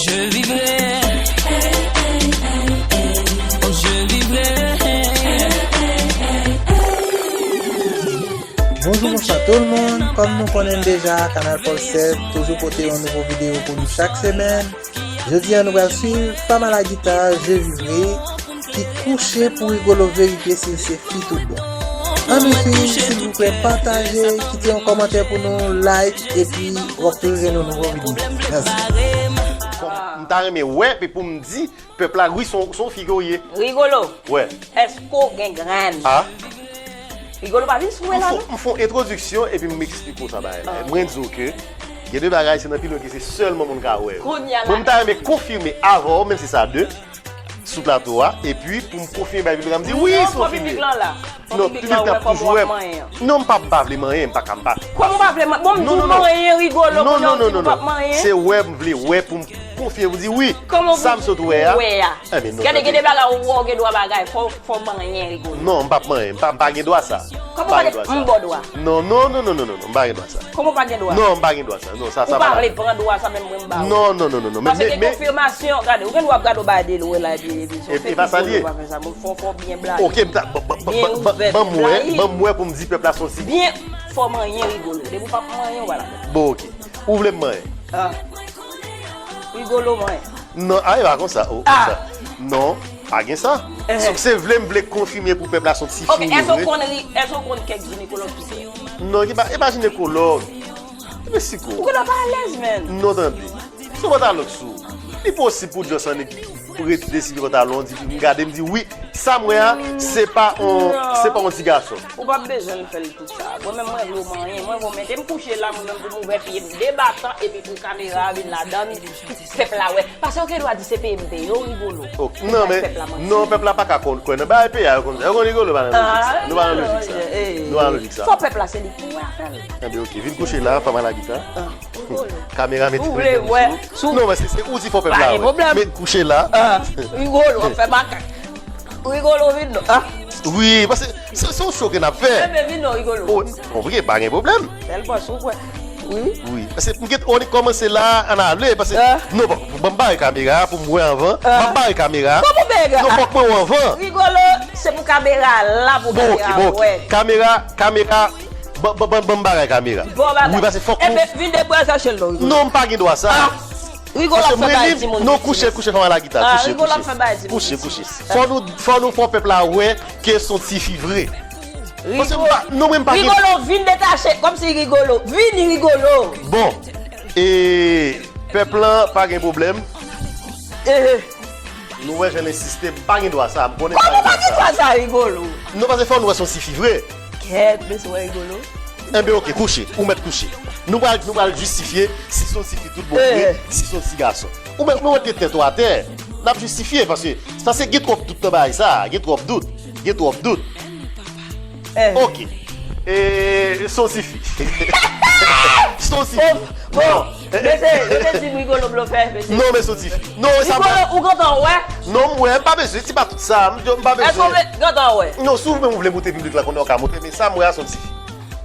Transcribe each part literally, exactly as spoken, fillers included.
Je vivrai. Oh, je vivrai. Bonjou, bonswa tout le monde. Kòm nou konnen l deja, Kanal Pòl sèt toujou pote yon nouvo videyo pou nou chak semèn. Jodi a, nou pral swiv Fama la Guitar, Je vivrai, ki kouche pou Rigolo verifye si l se fi tout bon. Ann nou swiv, silvouplè, pataje, kite yon kòmantè pou nou, like, epi w ap toujou jwenn yon nouvo videyo. Mèsi. M ta renmen wè, epi pou m di pèp la, wi, se yon, se yon fi ke w ye. Rigolo. Wè. Èske w gen grenn? Ah. Rigolo pa vin sou mwen la, non? M fè yon entwodiksyon epi m eksplike w sa bagay la. Ah. Mwen di w ke gen de bagay, se nan pi lwen ke se sèlman moun ka wè yo. Kounye a la. Mwen, m ta renmen konfime avè w, menm si sa de, sou plato a, epi pou m konfime bay piblik la, m di, wi, se yon fi m ye. Non, piblik la ap toujou wè m. Non, m pa, m pa vle manyen, m pa ka, m pa. Kòman w pa vle manyen? Bon, m di w manyen, Rigolo, kounye a w di m p ap manyen? Se wè m vle wè pou m konfime, pou di, wi, sa m sot wè a. Gade, gen de bagay ou wè, ou gen dwa bagay, fò, fò manyen, Rigolo. Non, m p ap manyen, m pa, m pa gen dwa sa. Kòman w pa gen, m ba w dwa? Non, non, non, non, m pa gen dwa sa. Kòman w pa gen dwa? Non, m pa gen dwa sa. Non, sa, sa pa la. Ou pa vle pran dwa sa menm mwen m ba ou. Non, non, non, non, non. Paske gen konfimasyon, gade, ou gen dwa ap gade yon bagay de lwen la, epi, epi se e pa sa l ye. Fò, fò byen blayi. Ok, m ta, ban, ban, ban, ban, ban m wè, ban m wè pou m di pèp la se yon ti. Byen, fò manyen, Rigolo. Depi w p ap manyen, w pa la. Bon, ok. Ou vle m manyen? Ah. Rigolo manyen. Non, a, e pa konsa. Oh, ah, konsa. Non, pa gen sa. Eh. Se, se vle m vle konfime pou pèp la se yon ti fi. Ok, èske w konn ri, èske w konn kèk jinekològ ki se yo? Non, e pa, e pa jinekològ. E men siko. Ou gen dwa pa alèz, menn. Non, tande. Se pantalon sou. Li posib pou Djòs annik ret deside pantalon, di, m gade, m di, wi, sa m wè a, se pa on, se pa on ti gason. Ou p ap bezwen l fè l tout sa. Mwen menm, mwen vle w manyen, mwen vle w mete m kouche la, mwen menm pou m ouvè pye m de batan, epi pou kamera a vin ladan, pou pèp la wè. Paske yo gen dwa di se peyi m te ye, yo Rigolo. Ok. Non, men, non, pèp la pa ka kwè nan bagay peyi a, yo konn, yo konn Rigolo pa nan lojik sa. Nou pa nan lojik sa. Nou pa nan lojik sa. Fò pèp la, se li ki wè afè l. Enben, ok, vin kouche la, Fama la Guitar. Kamera mete telefòn sou ou. Non, men se, se ou di fò pèp la wè. Men kouche la. Ah, Rigolo, w ap fè makak. Rigolo vin non. Ah. Wi, paske se, se yon show ke n ap fè. Enben, vin non, Rigolo. Oh, bon, ok, pa gen pwoblèm. Sèl fòs ou kwè. Wi. Wi. Paske m gen, on kòmanse la, ann ale, paske, non, bon, ban m bare kamera pou m wè anvan. M ap bare kamera. Kòman bare a? Non, fòk mwen wè anvan. Rigolo, se pou kamera la, pou kamera wè. Bon, ok, bon, ok. Kamera, kamera, Ban, ban, ban, ban m bagay kamera. Bon bagay. Wi, paske fòk nou. Enben, vin debouye chache l non, Rigolo. Non, m pa gen dwa sa. Ah, Rigolo ap fè bagay timoun. Non, kouche, kouche, Fama la Guitar, kouche, kouche. Kouche, kouche. Fò nou, fò nou fè pèp la wè ke se yon tifi vre. Paske m pa, non, mwen m pa gen. Rigolo, vin detache, kòmsi Rigolo. Vini, Rigolo. Bon, e pèp lan pa gen pwoblèm. Eh, eh. Nou wè jan l ensiste, m pa gen dwa sa, m konnen m pa gen dwa sa. Kòman w pa gen dwa sa, Rigolo? Non, paske fò nou wè se yon tifi vre. Kèt, mesye, w Rigolo. Enben, ok, kouche, ou mèt kouche. Nou pral, nou pral jistifye si se yon tifi tout bon vre, si se yon ti gason. Ou mèt, nou mèt tèt ou atè, n ap jistifye, paske, paske gen twòp dout nan bagay sa, gen twòp dout, gen twòp dout. Eh. Ok. E, se yon tifi. Se yon tifi. Bon, bon. Non. Mesye, yo te di Rigolo blofè, mesye. Non, men se yon tifi. Non, sa Rigolo, ou gentan wè? Non, m wè, m pa bezwen, se pa tout sa, m, m pa bezwen. Èske w gentan wè? Non, si w menm ou vle montre piblik la konnen w ka montre, men sa m wè a se yon tifi.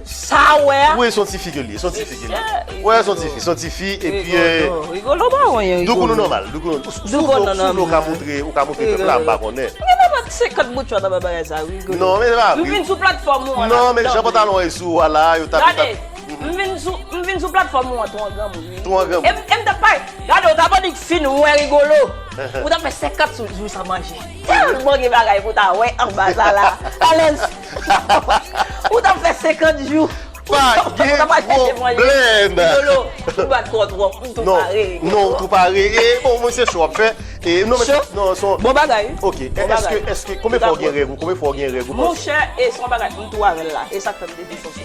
Sa w wè a? Wi, se yon tifi ke l ye, se yon tifi ke l ye. Wi, se yon tifi, se yon tifi, epi, eh, Rigolo pa wè anyen, Rigolo. Doukounou nòmal, doukounou. Doukounou nòmal. Ou ka montre, ou ka montre pèp la, m pa konnen. Gen nan senkant bout chwa nan bagay sa, Rigolo. Non, men se pa vre. M vin sou platfòm ou an. Non, men jan pantalon an ye sou ou a la, yo t ap, yo t ap. Gade, m vin sou, m vin sou platfòm ou an, tou an granmoun, wi. Tou an granmoun. E m, e m t ap pale. Gade, w ta pandan fin wè Rigolo. Ou t ap fè senkant jou san manje. Tèlman gen bagay pou w ta wè anba sa la. Alèz. Ou t ap fè senkant jou. Pa gen pwoblèm. Rigolo, ou bat kò twòp, m tou pare, Rigolo. Non, ou tou pare. E, bon, mwen se cho w ap fè. E, non, men, non, se yon. Bon bagay. Ok, èske, èske, konbyen fwa w gen règ ou, konbyen fwa w gen règ ou? Monchè, e se yon bagay, m tou avè l la. E sa k fè m te di fò se.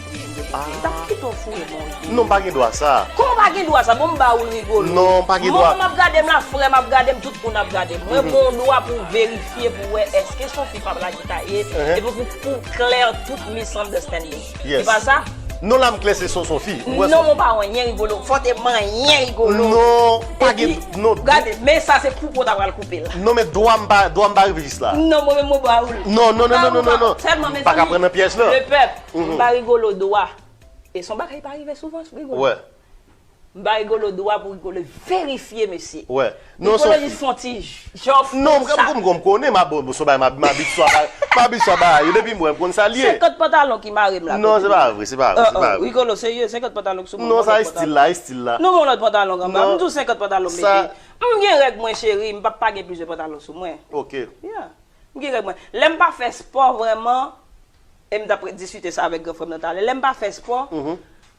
M t ap kite w foure m yon. Non, m pa gen dwa sa. Kòman w pa gen dwa sa? Bon, m ba ou l, Rigolo. Non, m pa gen dwa. Manman m ap gade m la, frè m ap gade m, tout moun ap gade m. Mwen gen yon dwa pou verifye, pou wè èske se yon fi Fama la Guitar ye, epi pou, pou clear tout misunderstanding. Yes. Se pa sa? Non, la m klè, se, se yon fi. M wè se. Non, mwen pa wè anyen, Rigolo. Fò te manyen, Rigolo. Non, pa gen, non. Gade, men sa se koupe w ta pral koupe l. Non, men dwa m pa, dwa m pa rive jis la. Non, mwen menm mwen ba ou l. Non, non, non, non, non, non. Sèlman, mezanmi, pa ka pran nan pyèj lan. Lepèp. M ba Rigolo dwa. E se yon bagay pa rive souvan, Rigolo. Wè. M ba Rigolo dwa pou Rigolo verifye, mesye. Wè. Non, Rigolo jis fè yon ti jòf. Non, m konn, m konn, m konnen, m ap, bon, se yon bagay, m abitye a bagay. M abitye a bagay yo, depi m wè, m konn sa l ye. Senkant pantalon ki mare m la. Non, se pa vre, se pa vre, se pa vre. Rigolo, serye, senkant pantalon sou mwen. Non, sa estil la, estil la. Non, m wè yon lòt pantalon anba. M di w senkant pantalon m mete. M gen règ mwen, cheri, m p ap pa gen plizyè pantalon sou mwen. Ok. Yeah. M gen règ mwen. Lè m pa fè spò vrèman, e m t ap diskite sa avèk gran frè m nan talè. Lè m pa fè spò,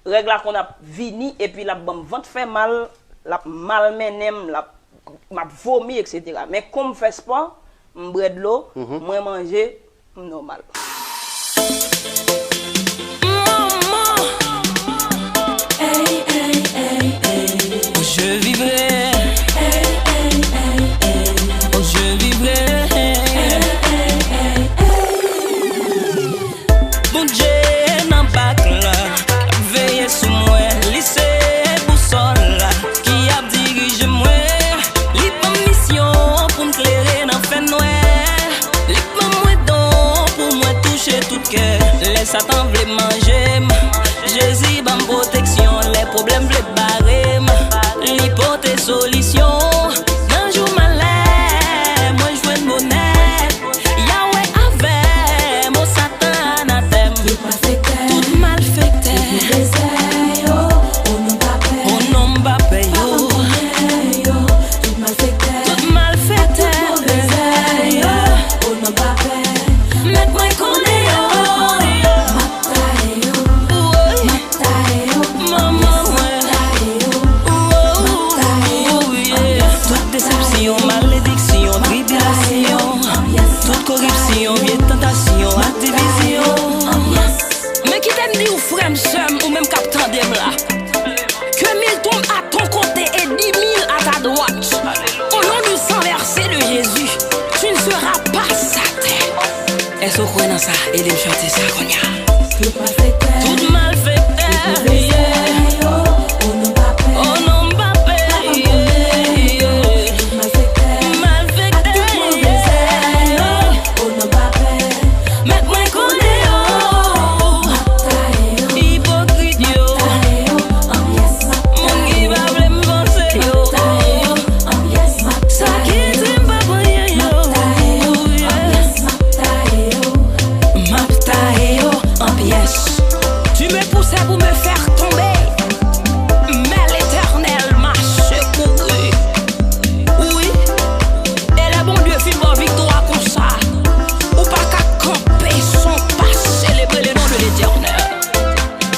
règ la konn ap vini epi l ap ban m vant fè mal, l ap malmennen m, l ap, m ap vomi, etsetera. Men kou m fè spò, m bwè dlo, mwen manje, m nòmal. Manman! Ey, ey, ey, ey. Je vivrai. Ey, ey, ey, ey. Oh, je vivrai. Ey, ey, ey, ey. Bondye nan bak la, l ap veye sou mwen, li se bousòl la ki ap dirije mwen. Li ban m misyon pou m klere nan fènwè. Li ban mwen don pou mwen touche tout kè. Lè Satan vle manje m, Jezi ban m pwoteksyon. Lè pwoblèm vle bare m, li pote solisyon. Nan jou malè, mwen jwenn bonè. Yahweh avè m, o Satan anatèm. Tout malfektè, tout malfektè. O non m pa pè yo. Tout malfektè, tout malfektè. Mèt mwen konnen yo. M ap taye yo. M ap taye yo. Manman mwen. M ap taye yo. M ap taye yo. Tout desepsyon, malediksyon, tribilasyon, tout koripsyon, vye tantasyon ak divizyon. Men kite m di w, frè m, sè m, ou menm k ap tande m la. Que mille tombent à ton côté et dix mille à ta droite. Au nom du sang versé de Jésus, tu ne seras pas atteint. Èske w kwè nan sa? Ede m chante sa kounye a. Tout malfektè, tout malfektè, yeah. O non m pa pè, o non m pa pè, yeah. Tout malfektè, malfektè, yeah. O non m pa pè. Mèt mwen konnen yo. M ap taye yo. Ipokrit yo. M ap taye yo an pyès. M ap taye yo. Moun ki pa vle m vanse yo. M ap taye yo an pyès. M ap taye yo. Sa ki di m p ap anyen yo. M ap taye yo an pyès. M ap taye yo. M ap taye yo an pyès. Tu me poussais pour me faire tomber, mais l'Éternel m'a secouru. Wi. E lè Bondye fin ba w viktwa konsa, ou pa ka kanpe san w pa selebre le non de Letènèl.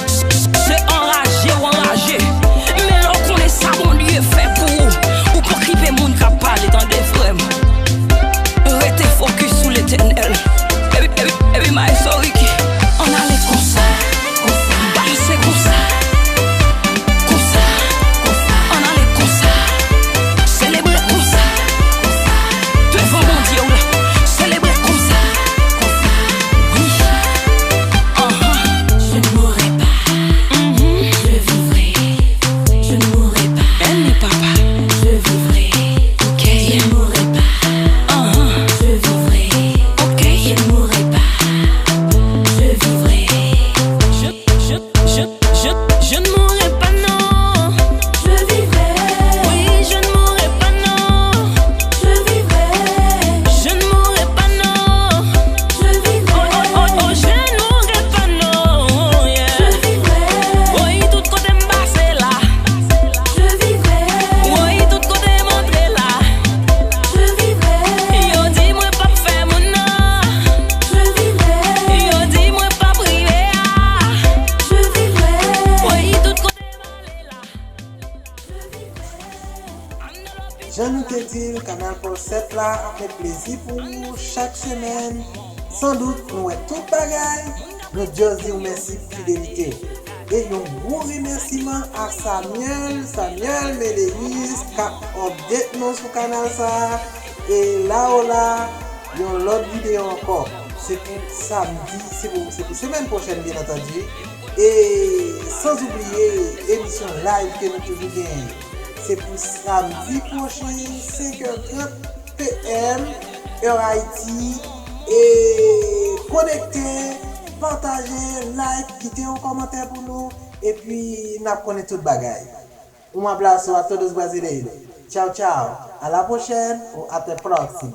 Se anraje w anraje, men lè w konnen sa Bondye fè pou ou, ou p okipe moun k ap pale, tande, frè m. Rete fokis sou Letènèl. Epi, epi, epi, maestro Ricky, ann ale konsa. Konsa. Danse konsa. Konsa. Konsa. Ann ale konsa. Selebre konsa. Konsa. Devan Bondye w la. Selebre konsa. Konsa. Wi. Anhan. Je ne mourrai pas. Mhm. Je vivrai. Je ne mourrai pas. Amen, papa. Je vivrai. Ok. Je ne mourrai pas. Anhan. Je vivrai. Ok. Je ne mourrai pas. Je vivrai. Je, je, je, je, je ne mourrai pas, non. Je vivrai. Oui, je ne mourrai pas, non. Je vivrai. Je ne mourrai pas, non. Je vivrai. Oh, oh, oh, oh, je ne mourrai pas, non. Yeah. Je vivrai. Oui, tout kote m pase la. Je vivrai. Woy, tout kote m antre la. Je vivrai. Yo di mwen p ap fè moun nan. Je vivrai. Yo di mwen p ap rive a. Je vivrai. Woy, tout kote m ale la. Je vivrai. Jan nou te di l, Kanal Pòl sèt la ap met plezi pou ou chak semèn. San dout, nou wè tout bagay. Nou just di w mèsi pou fidelite w. E yon gwo remèsiman a Samuel, Samuel Méléus k ap update nou sou kanal sa a. E la w la, yon lòt videyo ankò. Se pou samdi, se pou, se pou semèn pwochèn, byen antandi. E sanzoubliye emisyon live ke nou toujou genyen. Se pou samdi pwochen, senk è trant P M, heure Haïti. E konekte, pataje, like, kite yon kòmantè pou nou. Epi, n ap konnen tout bagay. Um abraço a todos brasileiros. Tchau, tchau. A la prochaine ou até próxima.